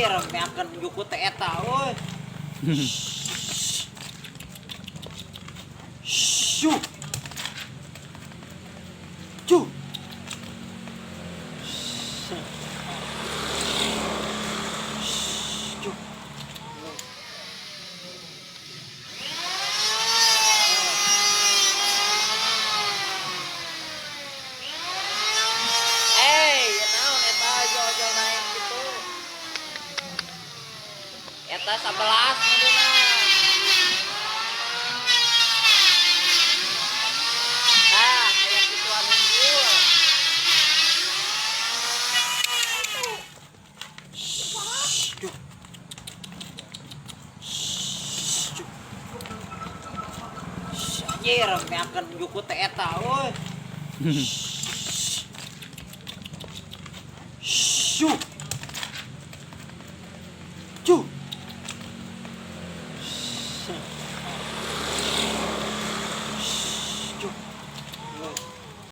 Anjir, meakeun jukut teh eta euy. Syuh. Cuh. Cuh. Eh, ya naon eta ojol-ojol naik gitu. Eta 11 meureunna. Tah, aya kituan unggul. Cuh. Cuh. Anjir, meakeun jukut teh eta euy. Syuh.